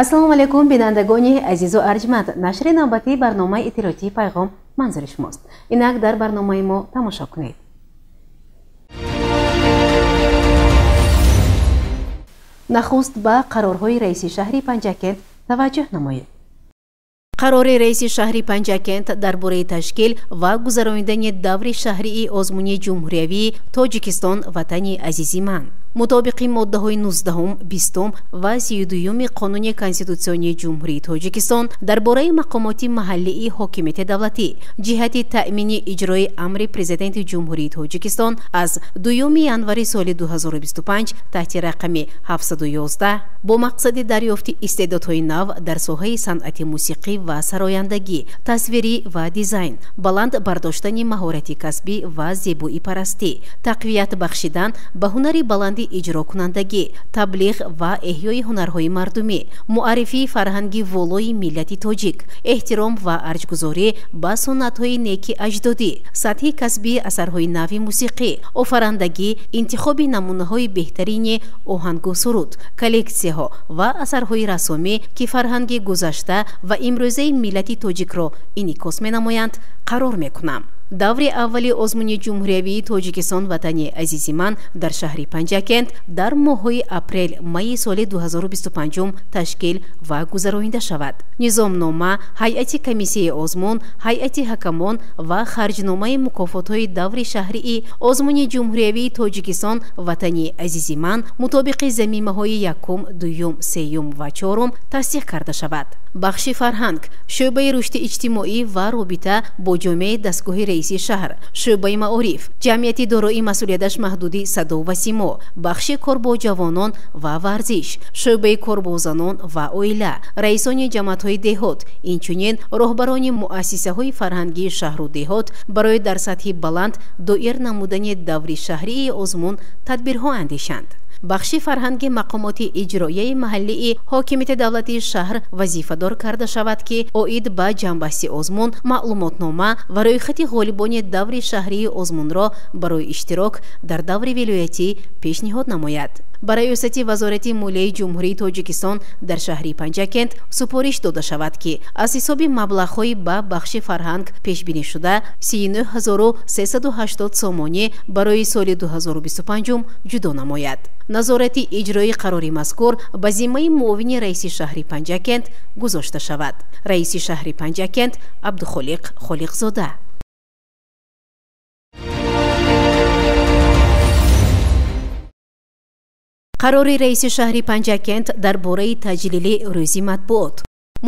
Ассалому алайкум, бинандагони азизу арҷманд. Нашри навбатии барномаи иттилоотии Пайғом манзури шумост. Инак дар барномаи мо тамошо кунед. Нахуст ба қарорҳои раиси шаҳри Панҷакент таваҷҷӯҳ намоед. Қарори раиси шаҳри Панҷакент дар бораи ташкил ва гузаронидани даври шаҳрии озмуни ҷумҳуриявии Тоҷикистон ватани азизи ман. Мутобиқи моддаҳои 19, 20 ва 32 Қонуни Конститутсионии Ҷумҳурии Тоҷикистон дар бораи мақомоти маҳаллии ҳокимияти давлатӣ ҷиҳати таъмини иҷрои амри Президенти Ҷумҳурии Тоҷикистон аз 2 январи соли 2025 таҳти рақами 711 бо мақсади дарёфти истеъдодҳои нав дар соҳаи санъати мусиқӣ ва сарояндагӣ, тасвирӣ ва дизайн, баланд бардоштани маҳорати касбӣ ва зебоипарастӣ, тақвият бахшидан ба ҳунари баланди иҷрокунандагӣ, таблиғ ва эҳёи ҳунарҳои мардумӣ, муаррифии фарҳанги волои миллати тоҷик, эҳтиром ва арҷгузорӣ ба суннатҳои неки аҷдодӣ, сатҳи касбии асарҳои нави мусиқӣ, офарандагӣ, интихоби намунаҳои беҳтарини оҳангу суруд, коллексияҳо ва асарҳои рассомӣ, ки фарҳанги гузашта ва имрӯзаи миллати тоҷикро инъикос менамоянд, қарор мекунам. Даври аввали озмуни ҷумҳуриявии Тоҷикистон ватани азизи ман дар шаҳри Панҷакент дар моҳҳои апрел-майи соли 2025 ташкил ва гузаронида шавад. Низомнома, ҳайати комиссияи озмун, ҳайати ҳакамон ва харҷномаи мукофотҳои даври шаҳрии озмуни ҷумҳуриявии Тоҷикистон ватани азизи ман мутобиқи замимаҳои якум, дуюм, сеюм ва чорум тасдиқ карда шавад. Бахши фарҳанг, шӯъбаи рушди иҷтимоӣ ва робита бо ҷомеаи дастгоҳи раиси шаҳр, шӯъбаи маориф, ҷамъияти дорои масъулияташ маҳдуди садо ва симо, бахши кор бо ҷавонон ва варзиш, шӯъбаи кор бо занон ва оила, раисони ҷамоатҳои деҳот, инчунин роҳбарони муассисаҳои фарҳангии шаҳру деҳот барои дар сатҳи баланд доир намудани даври шаҳрии озмун тадбирҳо андешанд. Бахши фарҳанги мақомоти иҷроияи маҳаллии ҳокимияти давлатии шаҳр вазифадор карда шавад, ки оид ба ҷамъбасти озмун маълумотнома ва рӯйхати ғолибони даври шаҳрии озмунро барои иштирок дар даври вилоятӣ пешниҳод намояд. Ба раёсати Вазорати молияи Ҷумҳурии Тоҷикистон дар шаҳри Панҷакент супориш дода шавад, ки аз ҳисоби маблағҳои ба бахши фарҳанг пешбинишуда 39 380 сомонӣ барои соли 2025 ҷудо намояд. Назорати иҷрои қарори мазкур ба зиммаи муовини раиси шаҳри Панҷакент гузошта шавад. Раиси шаҳри Панҷакент Абдухолиқ Холиқзода. Қарори раиси шаҳри Панҷакент дар бораи таҷлили рӯзи матбуот.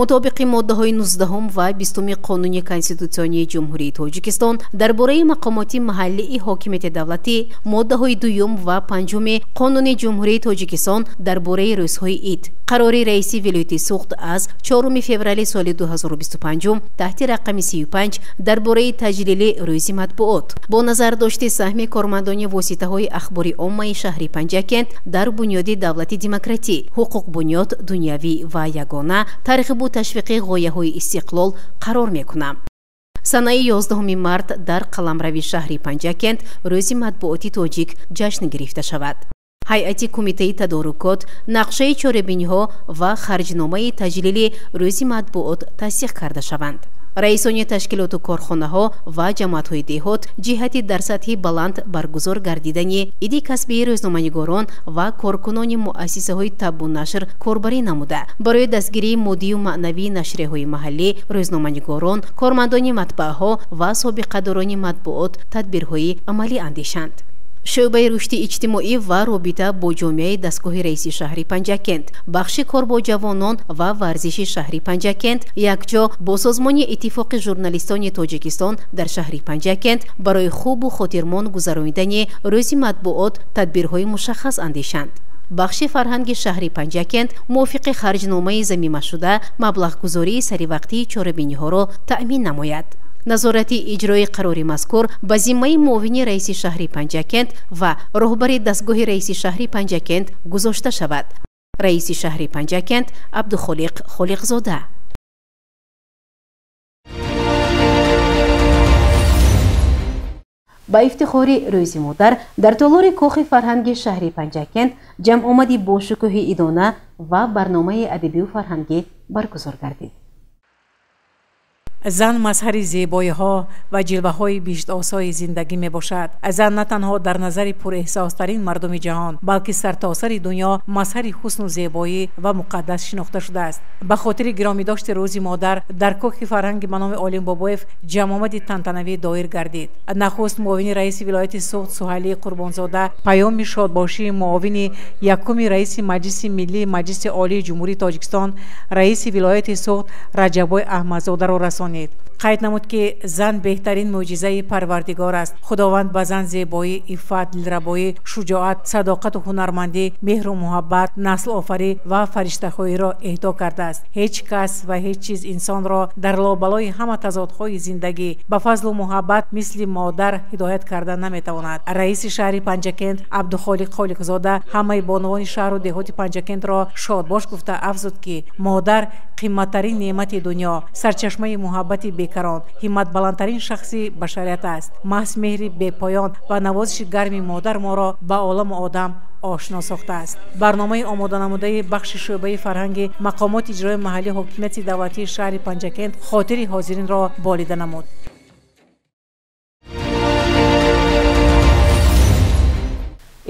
Мутобиқи моддаҳои 19 ва 20 Қонуни Конститутсионии Ҷумҳурии Тоҷикистон дар бораи мақомоти маҳаллии ҳокимияти давлатӣ, моддаҳои дуюм ва панҷуми Қонуни Ҷумҳурии Тоҷикистон дар бораи рӯзҳои ид, қарори раиси вилояти Суғд аз 4 феврали соли 2025 таҳти рақами 35 дар бораи таҷлили рӯзи матбуот бо назардошти саҳми кормандони воситаҳои ахбори оммаи шаҳри Панҷакент дар бунёди давлати демократӣ, ҳуқуқбунёд, дунявӣ ва ягона, тарғибу ташвиқи ғояҳои истиқлол қарор мекунам. Санаи 11 март дар қаламрави шаҳри Панҷакент рӯзи матбуоти тоҷик ҷашн гирифта шавад. Ҳайати кумитаи тадорукот, нақшаи чорабиниҳо ва харҷномаи таҷлили рӯзи матбуот тасдиқ карда шаванд. Раисони ташкилоту корхонаҳо ва ҷамоатҳои деҳот ҷиҳати дар сатҳи баланд баргузор гардидани иди касбии рӯзноманигорон ва коркунони муассисаҳои таббу нашр корбарӣ намуда, барои дастгирии моддию маънавии нашрияҳои маҳаллӣ, рӯзноманигорон, кормандони матбааҳо ва собиқадорони матбуот тадбирҳои амалӣ андешанд. Шӯъбаи рушди иҷтимоӣ ва робита бо ҷомеаи дастгоҳи раиси шаҳри Панҷакент, бахши кор бо ҷавонон ва варзиши шаҳри Панҷакент якҷо бо созмони Иттифоқи журналистони Тоҷикистон дар шаҳри Панҷакент барои хубу хотирмон гузаронидани рӯзи матбуот тадбирҳои мушаххас андешанд. Бахши фарҳанги шаҳри Панҷакент мувофиқи харҷномаи замимашуда маблағгузории саривақтии чорабиниҳоро таъмин намояд. Назорати иҷрои қарори мазкур ба зиммаи муовини раиси шаҳри Панҷакент ва роҳбари дастгоҳи раиси шаҳри Панҷакент гузошта шавад. Раиси шаҳри Панҷакент Абдухолиқ Холиқзода. Ба ифтихори Рӯзи модар дар толори Кохи фарҳанги шаҳри Панҷакент ҷамъомади бошукӯҳи идона ва барномаи адабию фарҳангӣ баргузор гардид. Зан мазҳари зебоиҳо ва ҷилваҳои биҳиштосои зиндагӣ мебошад. Зан на танҳо дар назари пурэҳсостарин мардуми ҷаҳон, балки сартосари дунё мазҳари ҳусну зебоӣ ва муқаддас шинохта шудааст. Ба хотири гиромидошти Рӯзи модар дар Кохи фарҳанги ба номи Олим Бобоев ҷамъомади тантанавӣ доир гардид. Нахуст муовини раиси вилояти Суғд Суҳайлӣ Қурбонзода паёми шодбошии муовини якуми раиси Маҷлиси миллии Маҷлиси Олии Ҷумҳурии Тоҷикистон, раиси вилояти Суғд Раҷаббой Аҳмадзодаро расонид. Қайд намуд, ки зан беҳтарин мӯъҷизаи Парвардигор аст. Худованд ба зан зебоӣ, иффат, дилрабоӣ, шуҷоат, садоқату ҳунармандӣ, меҳру муҳаббат, наслофарӣ ва фариштахоҳиро эҳдо кардааст. Ҳеҷ кас ва ҳеҷ чиз инсонро дар лобалои ҳама тазодҳои зиндагӣ ба фазлу муҳаббат мисли модар ҳидоят карда наметавонад. Раиси шаҳри Панҷакент Абдухолиқ Холиқзода ҳамаи бонувони шаҳру деҳоти Панҷакентро шодбош гуфта афзуд, ки модар қимматтарин неъмати дунё, сарчашмаи муҳаббати бекарон, ҳимматбаландтарин шахси башарият аст. Маҳз меҳри бепоён ва навозиши гарми модар моро ба оламу одам ошно сохтааст. Барномаи омоданамудаи бахши шӯъбаи фарҳанги мақомоти иҷрои маҳаллии ҳокимияти давлатии шаҳри Панҷакент хотири ҳозиринро болида намуд.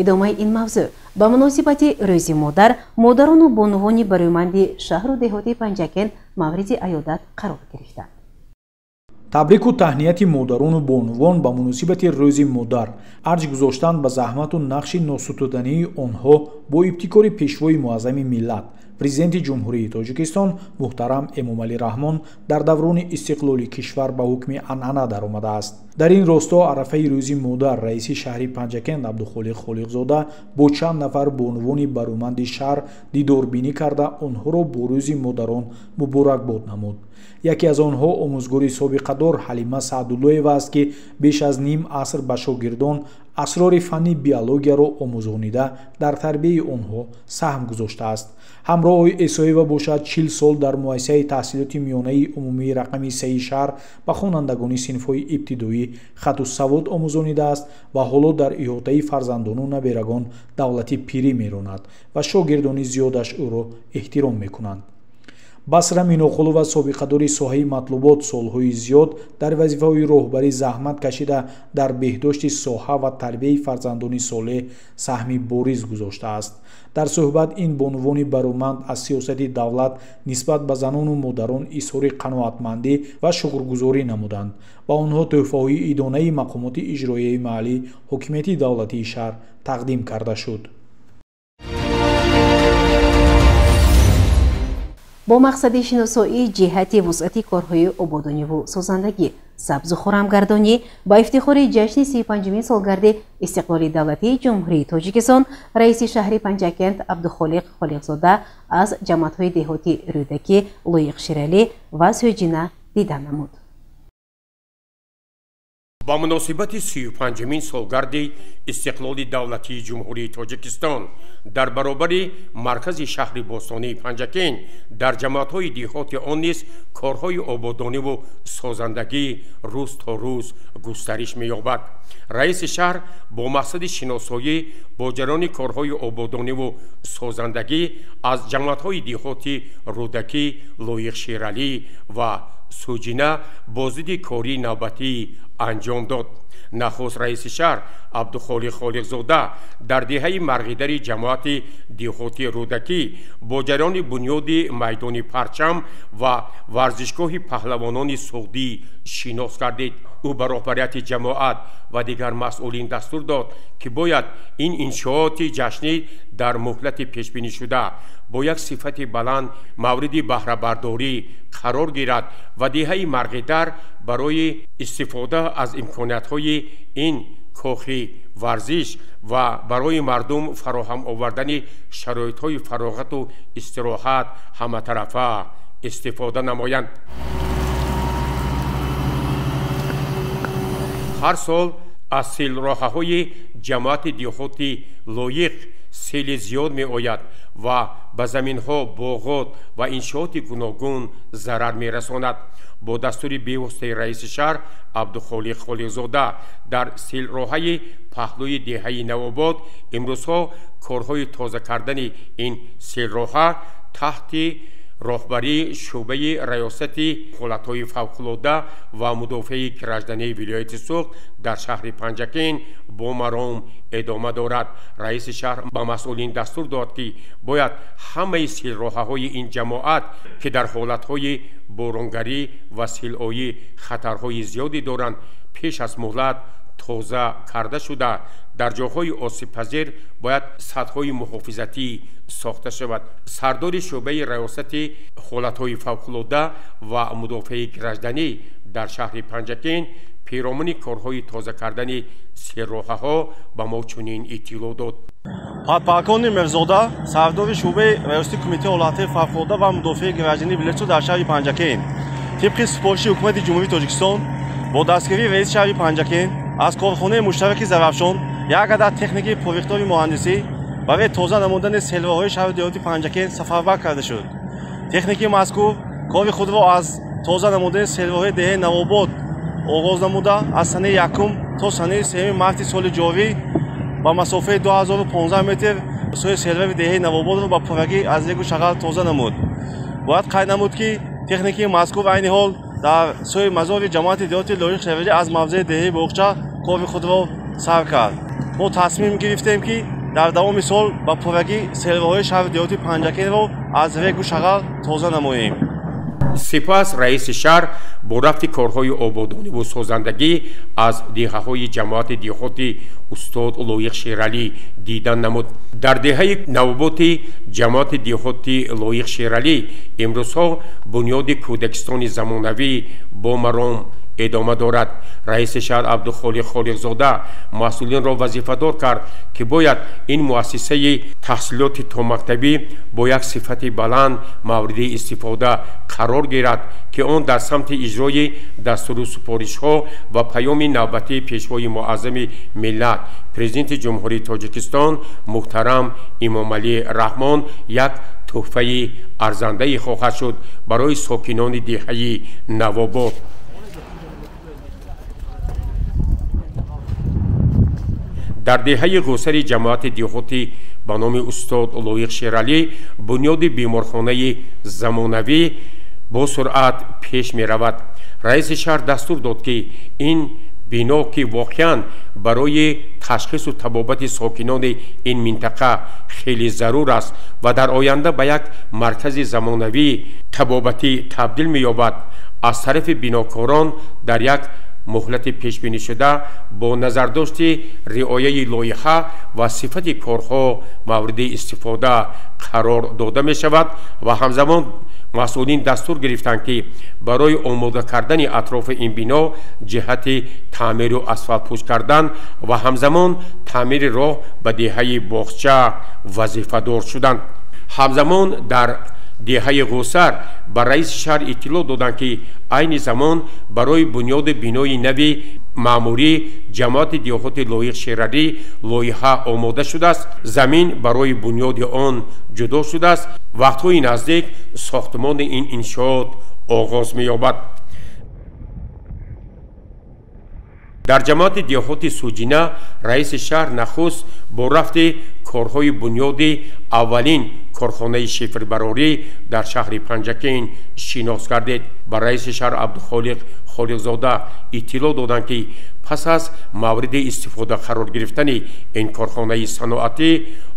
Идомаи ин мавзӯъ: ба муносибати Рӯзи модар модарону бонувони барӯманди шаҳру деҳоти Панҷакент мавриди аёдат қарор гирифтанд. Табрику таҳнияти модарону бонувон ба муносибати Рӯзи модар, арҷ гузоштан ба заҳмату нақши носутудании онҳо бо ибтикори Пешвои муаззами миллат, Президенти Ҷумҳурии Тоҷикистон муҳтарам Эмомалӣ Раҳмон дар даврони истиқлоли кишвар ба ҳукми анъана даромадааст. Дар ин росто арафаи Рӯзи модар раиси шаҳри Панҷакент Абдухолиқ Холиқзода бо чанд нафар бонувони барӯманди шаҳр дидорбинӣ карда, онҳоро бо Рӯзи модарон муборакбод намуд. Яке аз онҳо омӯзгори собиқадор Ҳалима Саъдуллоева аст, ки беш аз ним аср ба шогирдон асрори фанни биологияро омӯзонида, дар тарбияи онҳо саҳм гузоштааст. Ҳамроҳи Эсоева бошад, 40 сол дар муассисаи таҳсилоти миёнаи умумии рақами сеи шаҳр ба хонандагони синфҳои ибтидоӣ хату савод омӯзонидааст ва ҳоло дар иҳотаи фарзандону наберагон давлати пирӣ меронад ва шогирдони зиёдаш ӯро эҳтиром мекунанд. Басра Миноқулова, собиқадори соҳаи матлубот, солҳои зиёд дар вазифаҳои роҳбарӣ заҳмат кашида, дар беҳдошти соҳа ва тарбияи фарзандони солеҳ саҳми бориз гузоштааст. Дар суҳбат ин бонувони барӯманд аз сиёсати давлат нисбат ба занону модарон изҳори қаноатмандӣ ва шукргузорӣ намуданд. Ба онҳо тӯҳфаҳои идонаи мақомоти иҷроияи маҳаллӣ, ҳокимияти давлатии шаҳр тақдим карда шуд. Бо мақсади шиносоӣ ҷиҳати вусъати корҳои ободониву созандагӣ, сабзу хурамгардонӣ ба ифтихори ҷашни 35-умин солгарди истиқлоли давлатии Ҷумҳурии Тоҷикистон раиси шаҳри Панҷакент Абдухолиқ Холиқзода аз ҷамоатҳои деҳоти Рӯдакӣ, Лоиқ Шералӣ ва Сӯйҷина дида намуд. Ба муносибати 35-умин солгарди истиқлоли давлатии Ҷумҳурии Тоҷикистон дар баробари маркази шаҳри бостонии Панҷакент дар ҷамоатҳои деҳоти он низ корҳои ободониву созандагӣ рӯз то рӯз густариш меёбад. Раиси шаҳр бо мақсади шиносоӣ бо ҷараёни корҳои ободониву созандагӣ аз ҷамоатҳои деҳоти Рӯдакӣ, Лоиқ Шералӣ ва Суҷина боздиди кории навбатӣ анҷом дод. Нахуст раиси шаҳр Абдухолиқ Холиқзода дар деҳаи Марғидари ҷамоати деҳоти Рӯдакӣ бо ҷараёни бунёди майдони парчам ва варзишгоҳи паҳлавонони суғдӣ шинос гардид. Ӯ ба роҳбарияти ҷамоат ва дигар масъулин дастур дод, ки бояд ин иншооти ҷашнӣ дар муҳлати пешбинишуда бо як сифати баланд мавриди баҳрабардорӣ қарор гирад ва деҳаи Марғидар барои истифода аз имкониятҳои ин кохи варзиш ва барои мардум фароҳам овардани шароитҳои фароғату истироҳат ҳаматарафа истифода намоянд. Ҳар сол аз селроҳаҳои ҷамоати деҳоти Лоиқ сели зиёд меояд ва ба заминҳо, боғот ва иншооти гуногун зарар мерасонад. Бо дастури бевоситаи раиси шаҳр Абдухолиқ Холиқзода дар селроҳаи паҳлӯи деҳаи Навобод имрӯзҳо корҳои тоза кардани ин селроҳа таҳти роҳбарии шӯъбаи раёсати ҳолатҳои фавқулода ва мудофиаи граждании вилояти Суғд дар шаҳри Панҷакент бо маром эдома дорад. Раиси шаҳр ба масъулин дастур дод, ки бояд ҳамаи селроҳаҳои ин ҷамоат, ки дар ҳолатҳои боронгарӣ ва селоӣ хатарҳои зиёде доранд, пеш аз муҳлат тоза карда шуда, дар ҷойҳои осебпазир бояд садҳои муҳофизатӣ сохта шавад. Сардори шӯъбаи раёсати ҳолатҳои фавқулода ва мудофиаи гражданӣ дар шаҳри Панҷакент пиромуни корҳои тоза кардани селроҳаҳо ба мо чунин иттилоъ дод. Подполковник Мирзода, сардори шӯъбаи раёсати кумитаи ҳолатҳои фавқулода ва мудофиаи граждании вилояти Суғд дар шаҳри Панҷакент тибқи супориши ҳукумати Ҷумҳурии Тоҷикистон бо дастгирии раиси шаҳри Панҷакент аз корхонаи муштараки Зарафшон як адад техникаи пурихтори муҳандисӣ барои тоза намудани селроҳҳои шаҳри деҳоти Панҷакент сафарбар карда шуд. Техникаи мазкур кори худро аз тоза намудани селроҳҳои деҳаи Навобод оғоз намуда, аз санаи 1 то санаи 3 марти соли ҷорӣ ба масофаи 2015 метр сӯи селроҳи деҳаи Навободро ба пуррагӣ аз регу шағал тоза намуд. Бояд қайд намуд, ки техникаи мазкур айни ҳол дар сӯи мазори ҷамоати деҳоти Лоиқ Шералӣ аз мавзеи деҳаи Боғча кори худро сар кард. Мо тасмим гирифтем, ки дар давоми сол ба пуррагӣ селроҳҳои шаҳри деҳоти Панҷакентро аз регу шағал тоза намоем. Сипас раиси шаҳр бо рафти корҳои ободониву созандагӣ аз деҳаҳои ҷамоати деҳоти устод Лоиқ Шералӣ дидан намуд. Дар деҳаи Навоботи ҷамоати деҳоти Лоиқ Шералӣ имрӯзҳо бунёди кӯдакистони замонавӣ бо маром эдома дорад. Раиси шаҳр Абдухолиқ Холиқзода масъулинро вазифадор кард, ки бояд ин муассисаи таҳсилоти томактабӣ бо як сифати баланд мавриди истифода қарор гирад, ки он дар самти иҷрои дастуру супоришҳо ва паёми навбатии Пешвои муаззами миллат, Президенти Ҷумҳурии Тоҷикистон муҳтарам Эмомалӣ Раҳмон як тӯҳфаи арзандае хоҳад шуд барои сокинони деҳаи Навобод. Дар деҳаи Ғусари ҷамоати деҳотӣ ба номи устод Лоиқ Шералӣ бунёди беморхонаи замонавӣ бо суръат пеш меравад. Раиси шаҳр дастур дод, ки ин бино, ки воқеан барои ташхису табобати сокинони ин минтақа хеле зарур аст ва дар оянда ба як маркази замонавии табобатӣ табдил меёбад, аз тарафи бинокорон дар як муҳлати пешбинишуда бо назардошти риояи лоиҳа ва сифати корҳо мавриди истифода қарор дода мешавад. Ва ҳамзамон масъулин дастур гирифтанд, ки барои омода кардани атрофи ин бино ҷиҳати таъмиру асфалтпӯш кардан ва ҳамзамон таъмири роҳ ба деҳаи Боғча вазифадор шуданд. Ҳамзамон дар деҳаи Ғусар ба раиси шаҳр иттилоъ доданд, ки айни замон барои бунёди бинои нави маъмурӣ ҷамоати деҳоти Лоиқ Шералӣ лоиҳа омода шудааст, замин барои бунёди он ҷудо шудааст. Вақтҳои наздик сохтмони ин иншоот оғоз меёбад. Дар ҷамоати деҳоти Суҷина раиси шаҳр нахуст бо рафти корҳои бунёди аввалин корхонаи шифрбарорӣ дар шаҳри Панҷакент шинос гардид. Ба раиси шаҳр Абдухолиқ Холиқзода иттилоъ доданд, ки пас аз мавриди истифода қарор гирифтани ин корхонаи саноатӣ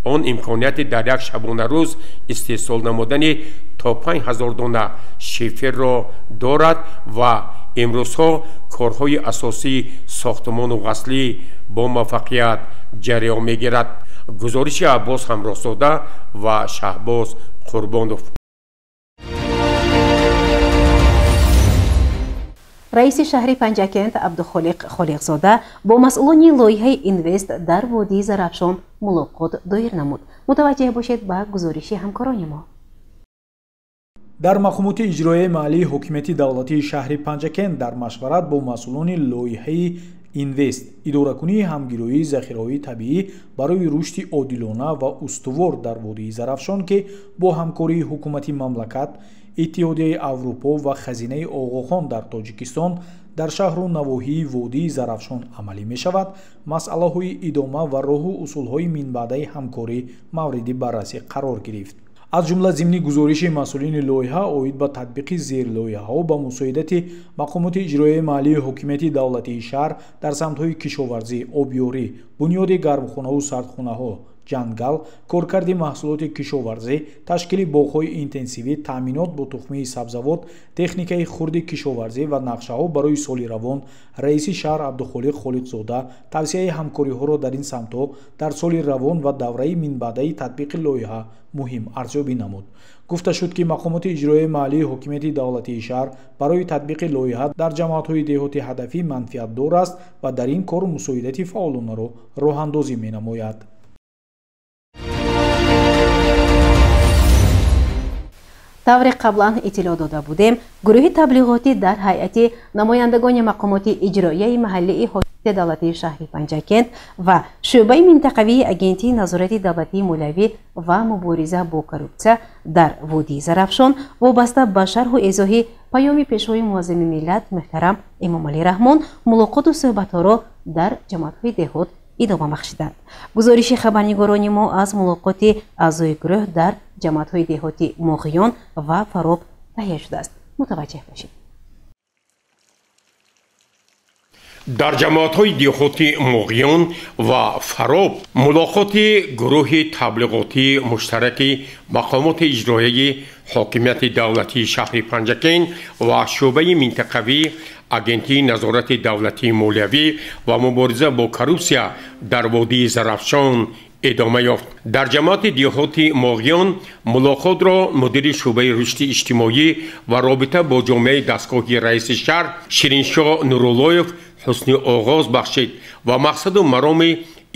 он имконияти дар як шабонарӯз истеҳсол намудани то 5000 дона шиферро дорад ва имрӯзҳо корҳои асосии сохтмону ғаслӣ бо муваффақият ҷараён мегирад. Гузориши Аббос Ҳамроҳзода ва Шаҳбоз Қурбонов. Раиси шаҳри Панҷакент Абдухолиқ Холиқзода бо масъулони лоиҳаи Инвест дар водии Зарафшон мулоқот доир намуд. Мутаваҷҷеҳ бошед ба гузориши ҳамкорони мо. Дар мақомоти иҷроияи маҳаллии ҳокимияти давлатии шаҳри Панҷакент дар машварат бо масъулони лоиҳаи Инвест идоракунии ҳамгироии захираҳои табиӣ барои рушди одилона ва устувор дар водии Зарафшон, ки бо ҳамкории ҳукумати мамлакат, Иттиҳодияи Аврупо ва Хазинаи Оғохон дар Тоҷикистон дар шаҳру навоҳии водии Зарафшон амалӣ мешавад, масъалаҳои идома ва роҳу усулҳои минбаъдаи ҳамкорӣ мавриди баррасӣ қарор гирифт. Аз ҷумла зимни гузориши масъулини лоиҳа оид ба татбиқи зерлоиҳаҳо ба мусоидати мақомоти иҷроияи маҳаллии ҳокимияти давлатии шаҳр дар самтҳои кишоварзӣ, обёрӣ, бунёди гармхонаву сардхонаҳо, ҷангал, коркарди маҳсулоти кишоварзӣ, ташкили боғҳои интенсивӣ, таъминот бо тухмии сабзавот, техникаи хурди кишоварзӣ ва нақшаҳо барои соли равон, раиси шаҳр Абдухолиқ Холиқзода тавсияи ҳамкориҳоро дар ин самтҳо дар соли равон ва давраи минбаъдаи татбиқи лоиҳа муҳим арзёбӣ намуд. Гуфта шуд, ки мақомоти иҷроияи маҳаллии ҳокимияти давлатии шаҳр барои татбиқи лоиҳа дар ҷамоатҳои деҳоти ҳадафӣ манфиатдор аст ва дар ин кор мусоидати фаъолонаро роҳандозӣ менамояд. Тавре қаблан иттилоъ дода будем, гурӯҳи таблиғотӣ дар ҳайати намояндагони мақомоти иҷроияи маҳаллии ҳокимияти давлатии шаҳри Панҷакент ва шӯъбаи минтақавии Агентии назорати давлатии молиявӣ ва мубориза бо коррупсия дар водии Зарафшон вобаста ба шарҳу эзоҳи паёми Пешвои муаззами миллат муҳтарам Эмомалӣ Раҳмон мулоқоту суҳбатҳоро дар ҷамоатҳои деҳот идома бахшиданд. Гузориши хабарнигорони мо аз мулоқоти аъзои гурӯҳ дар ҷамоатҳои деҳоти Моғиён ва Фароб таҳия шудааст. Мутаваҷҷеҳ бошед. Дар ҷамоатҳои деҳоти Моғиён ва Фароб мулоқоти гурӯҳи таблиғотии муштараки мақомоти иҷроияи ҳокимияти давлатии шаҳри Панҷакент ва шӯъбаи минтақавии Агентии назорати давлатии молиявӣ ва мубориза бо коррупсия дар водии Зарафшон идома ёфт. Дар ҷамоати деҳоти Моғиён мулоқотро мудири шӯъбаи рушди иҷтимоӣ ва робита бо ҷомеаи дастгоҳи раиси шаҳр Шириншоҳ Нуруллоев ҳусни оғоз бахшид ва мақсаду мароми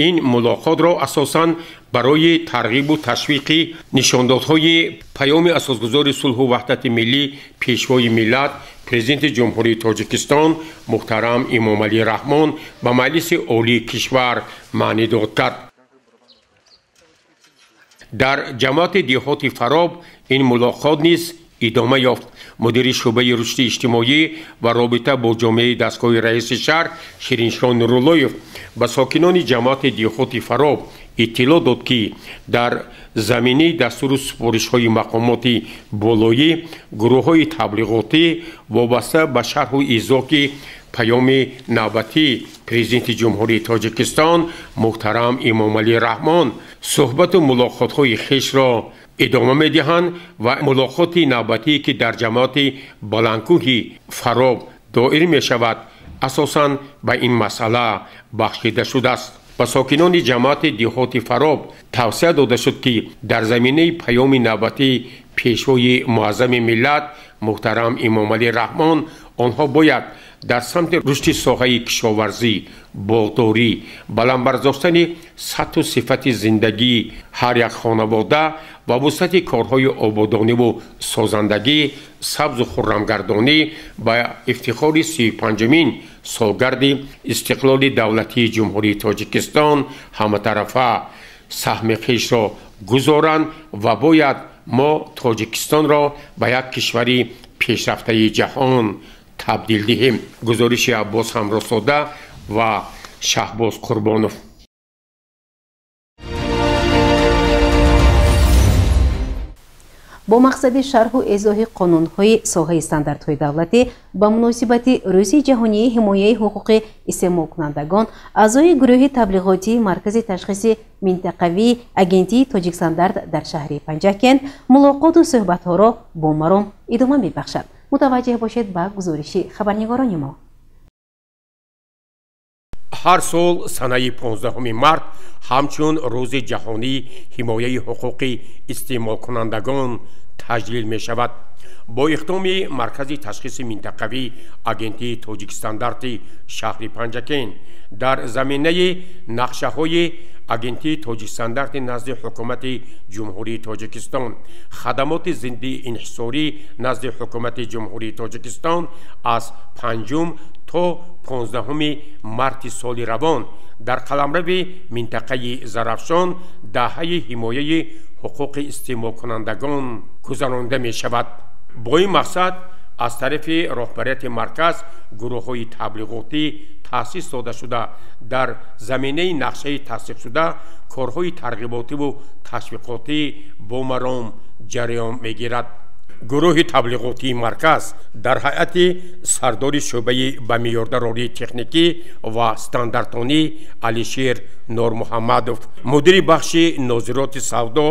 ин мулоқотро асосан барои тарғибу ташвиқи нишондодҳои паёми асосгузори сулҳу ваҳдати миллӣ, Пешвои миллат, Президенти Ҷумҳурии Тоҷикистон муҳтарам Эмомалӣ Раҳмон ба Маҷлиси Олии кишвар маънидод кард. Дар ҷамоати деҳоти Фароб ин мулоқот низ идома ёфт. Мудири шӯъбаи рушди иҷтимоӣ ва робита бо ҷомеаи дастгоҳи раиси шаҳр Шириншоҳ Нуруллоев ба сокинони ҷамоати деҳоти Фароб иттилоъ дод, ки дар заминаи дастуру супоришҳои мақомоти болоӣ гурӯҳҳои таблиғотӣ вобаста ба шарҳу изоҳи паёми навбатии Президенти Ҷумҳурии Тоҷикистон муҳтарам Эмомалӣ Раҳмон суҳбату мулоқотҳои хешро идома медиҳанд ва мулоқоти навбатие, ки дар ҷамоати Баландкӯҳи Фароб доир мешавад, асосан ба ин масъала бахшида шудааст. Ба сокинони ҷамоати деҳоти Фароб тавсия дода шуд, ки дар заминаи паёми навбатии Пешвои муаззами миллат муҳтарам Эмомалӣ Раҳмон онҳо бояд дар самти рушди соҳаи кишоварзӣ, боғдорӣ, баланд бардоштани сатҳу сифати зиндагии ҳар як хонавода ва вусъати корҳои ободониву созандагӣ, сабзу хуррамгардонӣ ба ифтихори 35-умин солгарди истиқлоли давлатии Ҷумҳурии Тоҷикистон ҳаматарафа саҳми хешро гузоранд ва бояд мо Тоҷикистонро ба як кишвари пешрафтаи ҷаҳон табдил диҳем. Гузориши Аббос Ҳамросода ва Шаҳбоз Қурбонов. Бо мақсади шарҳу эзоҳи қонунҳои соҳаи стандартҳои давлатӣ ба муносибати Рӯзи ҷаҳонии ҳимояи ҳуқуқи истеъмолкунандагон аъзои гурӯҳи таблиғотии Маркази ташхиси минтақавии Агентии Тоҷикстандарт дар шаҳри Панҷакент мулоқоту суҳбатҳоро бо маром идома мебахшад. Мутаваҷҷеҳ бошед ба гузориши хабарнигорони мо. Ҳар сол санаи 15 март ҳамчун Рӯзи ҷаҳонии ҳимояи ҳуқуқи истеъмолкунандагон таҷлил мешавад. Бо иқдоми Маркази ташхиси минтақавӣ Агентии Тоҷикстандарти шаҳри Панҷакент дар заминаи нақшаҳои Агентии Тоҷикстандарти назди Ҳукумати Ҷумҳурии Тоҷикистон, хадамоти зидди инҳисорӣ назди Ҳукумати Ҷумҳурии Тоҷикистон аз 5 то 15 марти соли равон дар қаламрави минтақаи Зарафшон даҳаи ҳимояи ҳуқуқи истеъмолкунандагон гузаронида мешавад. Бо ин мақсад аз тарафи роҳбарияти марказ гурӯҳҳои таблиғотӣ таъсис дода шуда, дар заминаи нақшаи тасдиқшуда корҳои тарғиботиву ташвиқотӣ бо маром ҷараён мегирад. Гурӯҳи таблиғотии марказ дар ҳайати сардори шӯъбаи ба меъёрдарории техникӣ ва стандартонӣ Алишер Нормуҳаммадов, мудири бахши нозироти савдо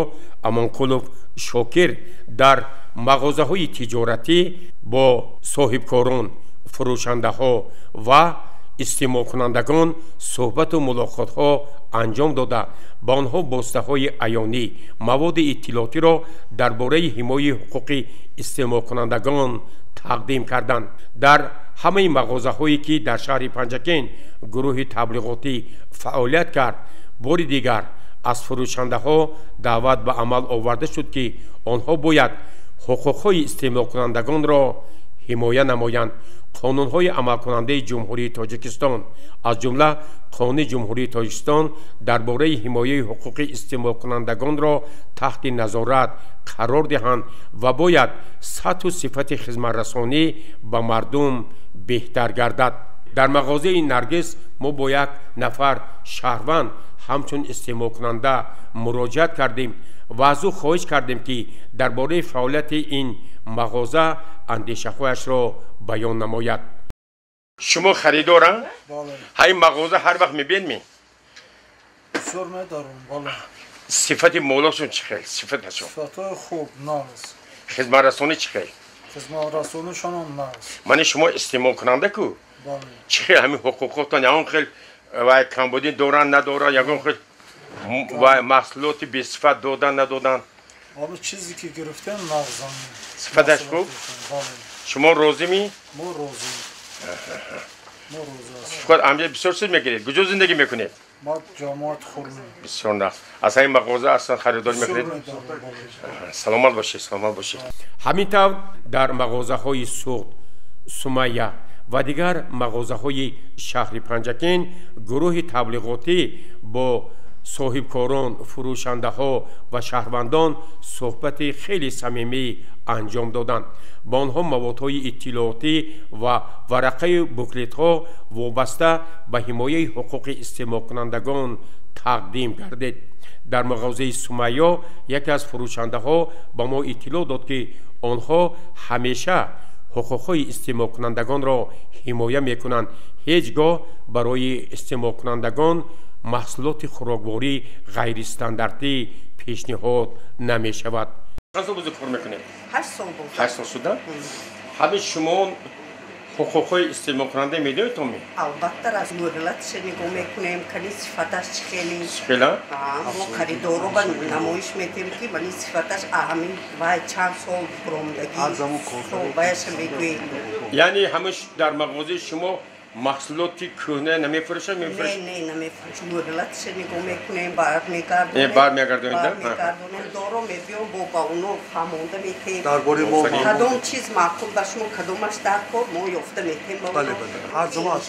Амонқулов Шокир дар мағозаҳои тиҷоратӣ бо соҳибкорон, фурӯшандаҳо ва истеъмолкунандагон суҳбату мулоқотҳо анҷом дода, ба онҳо воситаҳои аёнӣ, маводи иттилоотиро дар бораи ҳимояи ҳуқуқи истеъмолкунандагон тақдим карданд. Дар ҳамаи мағозаҳое ки дар шаҳри Панҷакент гурӯҳи таблиғотӣ фаъолият кард, бори дигар аз фурӯшандаҳо даъват ба амал оварда шуд, ки онҳо бояд ҳуқуқҳои истеъмолкунандагонро ҳимоя намоянд. Қонунҳои амалкунандаи Ҷумҳурии Тоҷикистон, аз ҷумла Қонуни Ҷумҳурии Тоҷикистон дар бораи ҳимояи ҳуқуқи истеъмолкунандагонро таҳти назорат қарор диҳанд ва бояд сатҳу сифати хизматрасонӣ ба мардум беҳтар гардад. Дар мағозаи Наргиз мо бо як нафар шаҳрванд ҳамчун истеъмолкунанда муроҷиат кардем ва аз ӯ хоҳиш кардем, ки дар бораи фаъолияти ин мағоза андешаҳояшро баён намояд. Шумо харидора? Ҳай мағоза ҳар вақт мебинед? Бисёр медорам, бале. Сифати молошон чӣ хел? Сифаташон? Сифатҳои хуб, нағз. Хизматрасонӣ чӣ хел? Хизматрасонишонам нағз. Мани шумо истеъмолкунанда ку? Бале. Чӣ хел ҳамин ҳуқуқотон ягон хел вай камбудӣ доранд, надоранд, ягон хел вай маҳсулоти бесифат додан, надодан? Ҳамин чизе ки гирифтем нағзам. Сифаташ хуб? Бале. Шумо розимӣ? Мо розӣ. Мо розӣ ҳастем. Фақат амҷа бисёр чиз мегиред. Куҷо зиндагӣ мекунед? Ма ҷамоат хурмӣ. Бисёр нағз. Аз ҳамин мағоза аслан харидорӣ мекунед? Саломат бошед, саломат бошед. Ҳамин тавр дар мағозаҳои Суғд, Сумайя ва дигар мағозаҳои шаҳри Панҷакент гурӯҳи таблиғотӣ бо соҳибкорон, фурӯшандаҳо ва шаҳрвандон суҳбати хеле самимӣ анҷом доданд. Ба онҳо маводҳои иттилоотӣ ва варақаю буклетҳо вобаста ба ҳимояи ҳуқуқи истеъмолкунандагон тақдим гардид. Дар мағозаи Сумайё яке аз фурӯшандаҳо ба мо иттилоъ дод, ки онҳо ҳамеша ҳуқуқҳои истеъмолкунандагонро ҳимоя мекунанд. Ҳеҷ гоҳ барои истеъмолкунандагон маҳсулоти хӯрокворӣ ғайристандартӣ пешниҳод намешавад. Чанд сол бузург кор мекунед? 8 сол буд. 8 сол шуда? Ҳамин шумо ҳуқуқҳои истеъмолкунанда медонед то ме? Албатта, аз муҳлатша нигоҳ мекунем, кани сифаташ чӣ хеле. Чӣ хела? Мо харидоро ба намоиш метем, ки мани сифаташ ҳамин вай чанд сол буромдагӣ солбаяша мегӯем. Яъне ҳамин дар мағозаи шумо маҳсулоти кӯҳна намефурӯшад, мефурӯшад? Не, не, намефурӯшад. Муҳлатша нигоҳ мекунем, бармегардонем. Бармегардонед? Бармегардонем. Доро мебиём, бо ба оно фаҳмонда метем. Дар бораи мо кадом чиз маъқул ба шумо, кадомаш дар кор, мо ёфта метем. Бале, бале. Ҳар замон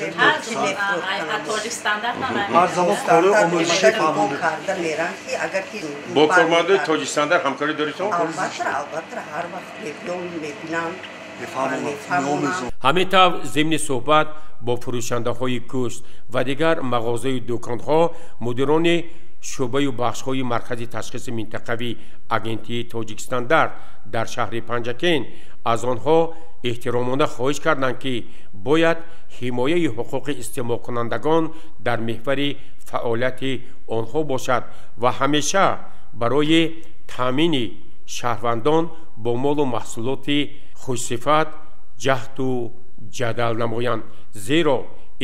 ҳар замон кори омӯзишӣ фаҳмонда карда мерам, ки агар ки бо кормандои Тоҷикстандарт ҳамкорӣ доред? Албатта, албатта, ҳар вақт мебиём, мебинам. Ҳамин тавр зимни суҳбат бо фурӯшандаҳои гӯшт ва дигар мағозаю дуконҳо мудирони шӯъбаю бахшҳои маркази ташхиси минтақавии агентии Тоҷикстандарт дар шаҳри Панҷакент аз онҳо эҳтиромона хоҳиш карданд, ки бояд ҳимояи ҳуқуқи истеъмолкунандагон дар меҳвари фаъолияти онҳо бошад ва ҳамеша барои таъмини шаҳрвандон бо молу маҳсулоти хушсифат ҷаҳду ҷадал намоянд. Зеро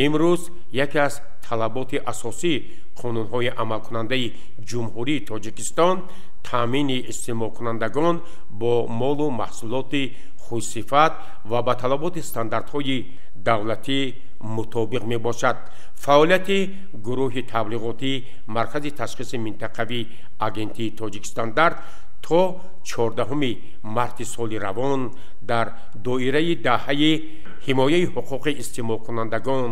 имрӯз яке аз талаботи асосии қонунҳои амалкунандаи Ҷумҳурии Тоҷикистон таъмини истеъмолкунандагон бо молу маҳсулоти хушсифат ва ба талаботи стандартҳои давлатӣ мутобиқ мебошад. Фаъолияти гурӯҳи таблиғотӣ маркази ташхиси минтақавии агентии Тоҷикстандарт То 14 марти соли равон дар доираи даҳаи ҳимояи ҳуқуқи истеъмолкунандагон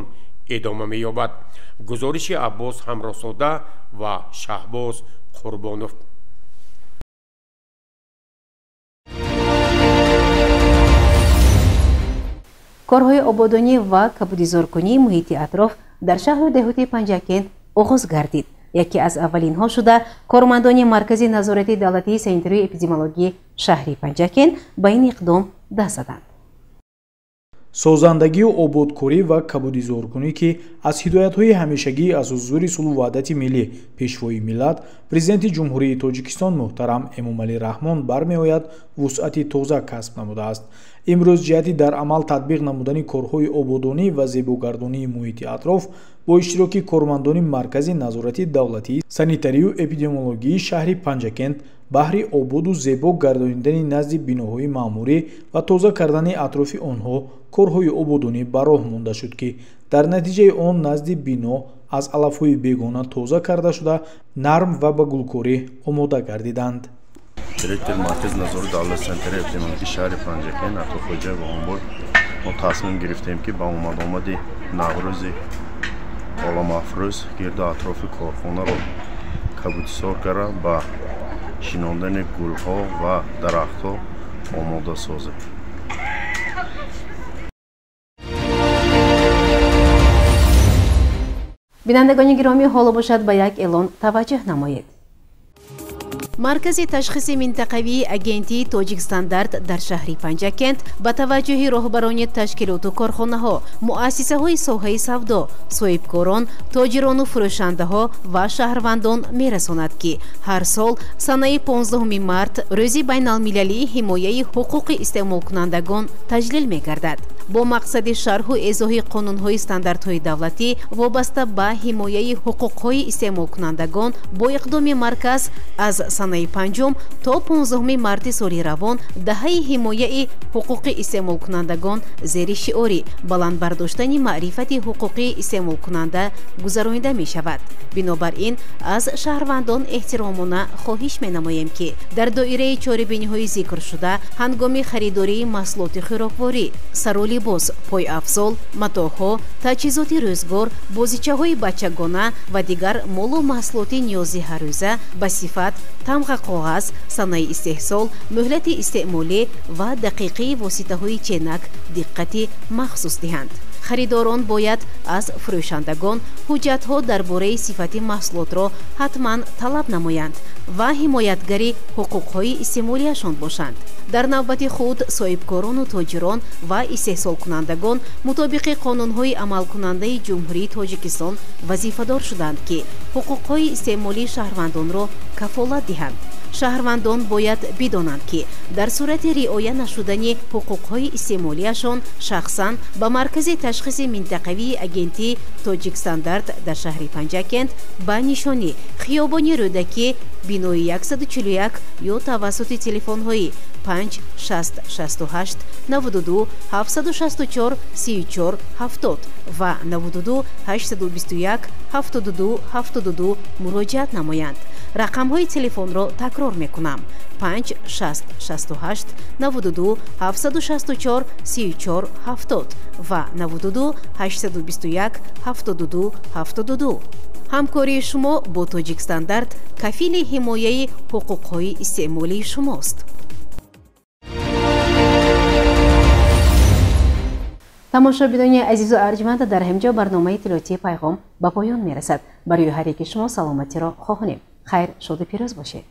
идома меёбад. Гузориши Аббос Ҳамроҳзода ва Шаҳбоз Қурбонов. Корҳои ободонӣ ва кабудизоркунии муҳити атроф дар шаҳру деҳоти Панҷакент оғоз гардид. Яке аз аввалинҳо шуда кормандони Маркази назорати давлатии санитарию эпидемиологии шаҳри Панҷакент ба ин иқдом даст заданд. Созандагию ободкорӣ ва кабудизоркунӣ, ки аз ҳидоятҳои ҳамешагии асосгузори сулҳу ваҳдати миллӣ, Пешвои миллат, Президенти Ҷумҳурии Тоҷикистон муҳтарам Эмомалӣ Раҳмон бармеояд, вусъати тоза касб намудааст. Имрӯз ҷиҳати дар амал татбиқ намудани корҳои ободонӣ ва зебогардонии муҳити атроф бо иштироки кормандони Маркази назорати давлатии санитарию эпидемиологии шаҳри Панҷакент баҳри ободу зебо гардонидани назди биноҳои маъмурӣ ва тоза кардани атрофи онҳо корҳои ободонӣ ба роҳ монда шуд, ки дар натиҷаи он назди бино аз алафҳои бегона тоза карда шуда, нарм ва ба гулкорӣ омода гардиданд. Директори Маркази назорати давлати санитарию эпидемиологии шаҳри Панҷакент Атоқоҷаев Оҳанбой, мо тасмим гирифтем, ки ба омадомади Наврӯзи оламафрӯз гирду атрофи корхонаро кабудисор карда, ба шинондани гулҳо ва дарахтҳо омода созем. Бинандагони гиромӣ, ҳоло бошад ба як эълон таваҷҷӯҳ намоед. Маркази ташхиси минтақавии агентии Тоҷикстандарт дар шаҳри Панҷакент ба таваҷҷӯҳи роҳбарони ташкилоту корхонаҳо, муассисаҳои соҳаи савдо, соҳибкорон, тоҷирону фурӯшандаҳо ва шаҳрвандон мерасонад, ки ҳар сол санаи 15 март рӯзи байналмилалии ҳимояи ҳуқуқи истеъмолкунандагон таҷлил мегардад. Бо мақсади шарҳу эзоҳи қонунҳои стандартҳои давлатӣ вобаста ба ҳимояи ҳуқуқҳои истеъмолкунандагон бо иқдоми марказ аз санаи 5 то 15 марти соли равон даҳаи ҳимояи ҳуқуқи истеъмолкунандагон зери шиори баланд бардоштани маърифати ҳуқуқии истеъмолкунанда гузаронида мешавад. Бинобар ин аз шаҳрвандон эҳтиромона хоҳиш менамоем, ки дар доираи чорабиниҳои зикршуда ҳангоми харидории маҳсулоти хӯрокворӣ, сару либос, пойафзол, матоъҳо, таҷҳизоти рӯзгор, бозичаҳои бачагона ва дигар молу маҳсулоти ниёзи ҳаррӯза ба сифат, тамға коғаз, санаи истеҳсол, муҳлати истеъмолӣ ва дақиқии воситаҳои ченак диққати махсус диҳанд. Харидорон бояд аз фурӯшандагон ҳуҷҷатҳо дар бораи сифати маҳсулотро ҳатман талаб намоянд ва ҳимоятгари ҳуқуқҳои истеъмолияшон бошанд. Дар навбати худ соҳибкорону тоҷирон ва истеҳсолкунандагон мутобиқи қонунҳои амалкунандаи Ҷумҳурии Тоҷикистон вазифадор шуданд, ки ҳуқуқҳои истеъмолии шаҳрвандонро кафолат диҳанд. Шаҳрвандон бояд бидонанд, ки дар сурати риоя нашудани ҳуқуқҳои истеъмолияшон шахсан ба Маркази ташхиси минтақавии агентии Тоҷикстандарт дар шаҳри Панҷакент ба нишонӣ хиёбони Рӯдакӣ, бинои 141 ё тавассути телефонҳои 5 6 68 92 764 34 70 ва 92 821 72 72 муроҷиат намоянд. Рақамҳои телефонро такрор мекунам: 5 6 68 92 764 34 70 ва 92 821 72 72. Ҳамкории шумо бо Тоҷикстандарт кафили ҳимояи ҳуқуқҳои истеъмолии шумост. Тамошобинони азизу арҷманд, дар ҳамин ҷо барномаи иттилоотии Пайғом ба поён мерасад. Барои ҳар яки шумо саломатиро хоҳонем. Хайр, шоду пирӯз бошед.